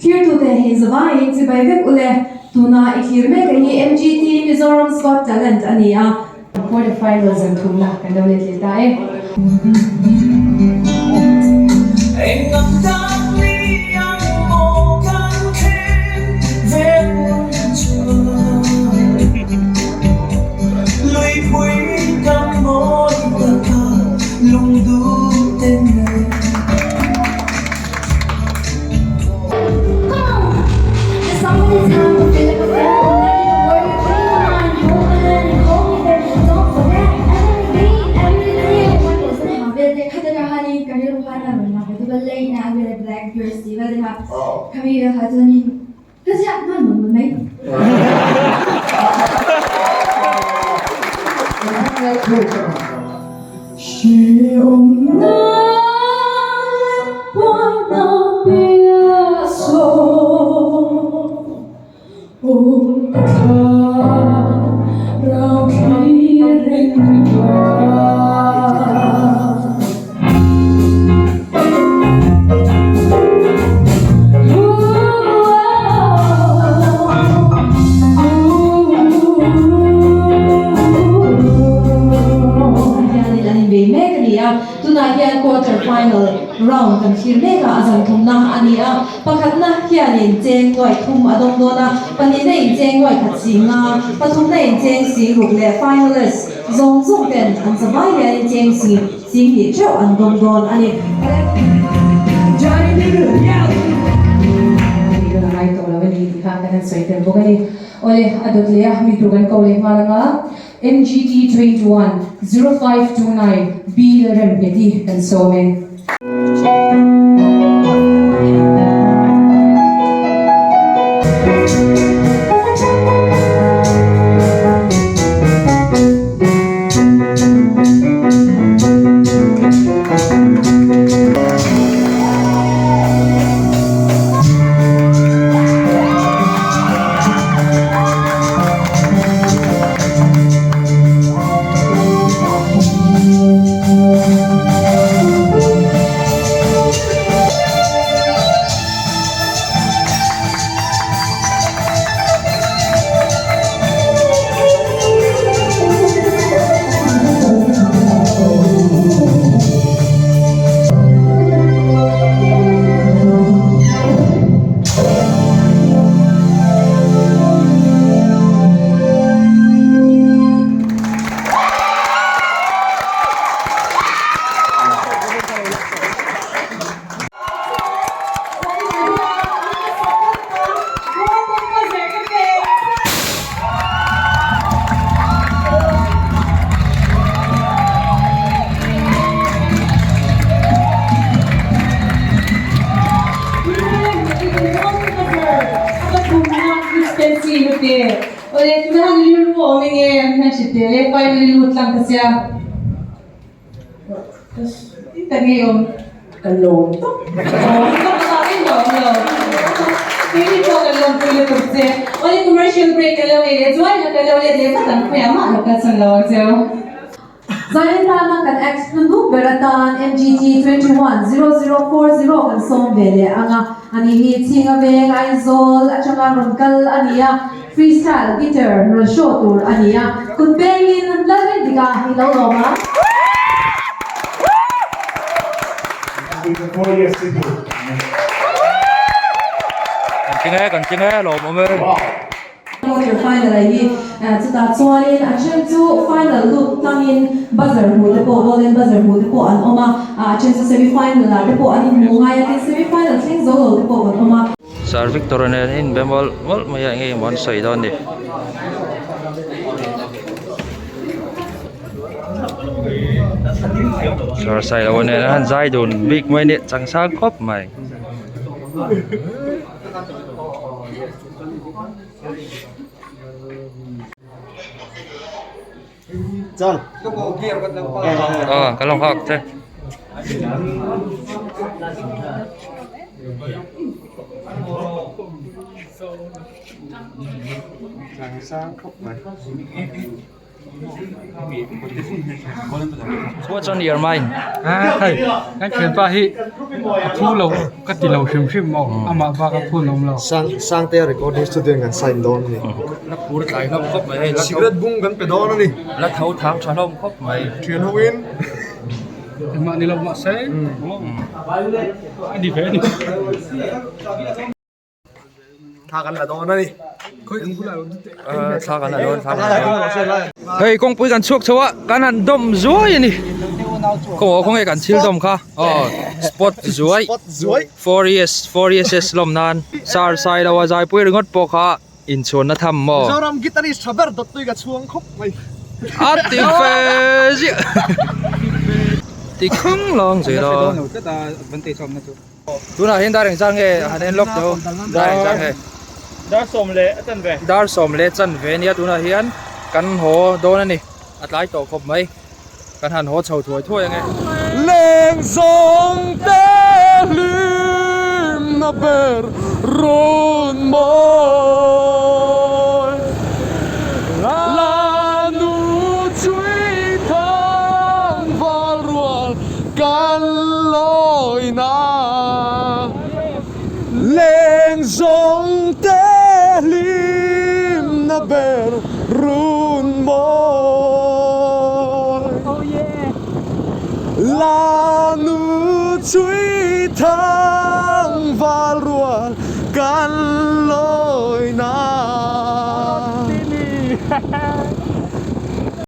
Thirtute hi zavaiin chibai vek ule. Tuna i thlir mek a hi MGT Mizoram's Got Talent a ni a. Quarter final zan thumna kan lo let leh ta e. Hianin an inbei mek a ni a, tunah hian quarter final round kan thlir mek a, a zan thumna a ni a, pakhatna hianin cheng nuai thum a dawng dawn a, pahnihna in cheng nuai khat si nga, pathumna in cheng si ruk leh finalist zawng zawng ten an zavai hianin cheng si sing hnih theuh an dawng dawn a ni. Awle, a dawt leh a, mi tur kan ko leh nghal anga MGT 21 0529 B Lalremnghet-i kan sawm e. Ka lawm tawp. Keini pawh kan lawmpui lutuk che. Awle commercial break ka lo nei leh chuai a, ka lo let leh vat ang khawiah mah lo kal chhan lo ang cheu. Zanin tana kan ex hnuhnung ber atan MGT 210040 kan sawm ve leh ang a, ani hi Chhinga Veng Aizawl atanga rawn kal a ni a, freestyle guitar rawn show tur a ni a, kut pengin Lalrindika i lo lawm ang. Kan tling e, kan tling e, lawmawm e. Quarter final ah hi chutah chuanin a then chu final lut tlangin buzzer hmuh te pawh golden buzzer hmuh te pawh an awm a, a then chu semi final ah te pawh an inhmu ngai a, tin semi final thleng zo lo te pawh kan awm a. Sir Victor nen a inbe mawlh mawlh mai a, enge maw an sawi dawn ni. Sir Sailoa nen an han zai dun bik mai a ni changsang khawp mai. Aw ka lo nghak che. What's on your mind? Ah, hei, kan thianpa hi a phu lo ka ti lo hrim hrim maw, amah bak a phu nawm lo. Sang Sangtea recording studio in kan sign dawn a ni. La phur tlai hlawm khawp mai hei. Cigarette bung kan pe dawn a ni. La tho thang tha hlawm khawp mai. Thian ho in. Engmah ni lo mahse a ni ve a ni. Thla kan la dawn a ni. Thla kan la dawn, thla kan la dawn. Hei kawngpui kan chhuak chho a, kan han dawm zuai a ni. Khaw khawnge kan thil dawm kha. Aw spot zuai. 4es 4ss lawm nan sar sai lo a zaipui ringawt pawh kha inchhuanna tham maw. Mizoram guitarist tha ber dawt tui ka chhuang khawp mai. A ti fe ziah. Ti khang lang zel a. Tunah hian dar engzah nge han en lawk teh u dar engzah nge Dar sawm leh a chan ve. Dar sawm leh chan ve nia tunah hian kan haw dawn a ni a tlai tawh khawp mai kan han haw chho thuai thuai ange. Leng zawng te hlimna ber rawn mawi la nu chui thang val rual Kan lawina leng zawng te hlimna ber run mawi. La nu chui thang val rual kan lawina.